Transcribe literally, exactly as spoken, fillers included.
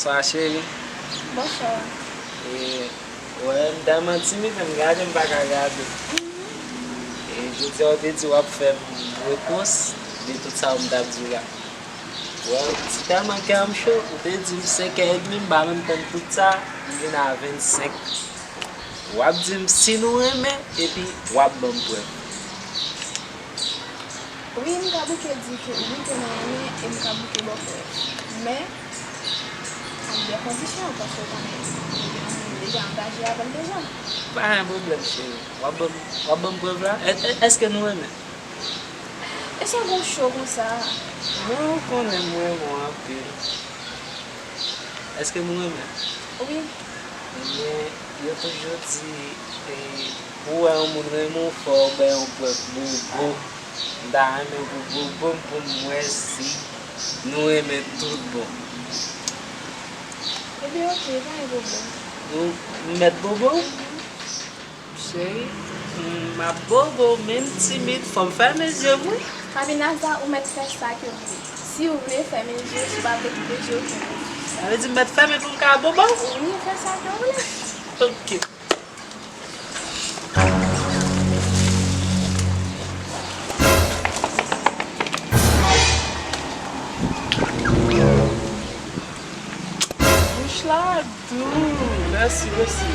Bonswa, cheri. Bonswa. E, wè, m tèlman timid, menm gade m pa ka gade. E, jodi a, ou te di w ap fè m repons de tout sa w m t ap di w la. Wè, ti tèlman kè m cho, ou te di m senkè edmi, m pa menm tann tout sa, m vin a vennsenk. W ap di m si nou renmen, epi w ap ban m prèv. Wi, m ka bouke di ke wi ke nou renmen, e m ka bouke ba w prèv. Men, ak de kondisyon, paske w konnen, nou gen yon moun deja angaje avè l deja. Pa gen pwoblèm, cheri. W ap ban m, w ap ban m prèv la? È-, è-, èske nou renmen? E sa w gon cho konsa? Mwen, ou konnen m renmen w anpil. Èske nou renmen? Wi. Ebyen, yo toujou di, e, pou w wè yon moun renmen w, fò w bay yon prèv bobo. M ta renmen pou bobo m, pou m wè si nou renmen tout bon. Ebyen, oke, pa gen pwoblèm. Ou, m mèt bobo w? Cheri, m ap bobo w, men m timid, fò m fèmen je m, wi. Kabinaza, ou mèt fè sa ke w vle. Si w vle, fèmen je w, si w pa vle, koupe je w, kenbe. Sa vle di m mèt fèmen pou m ka bobo w? Wi, fè sa ke w vle. Oke. Bouch la dou. Mèsi, mèsi.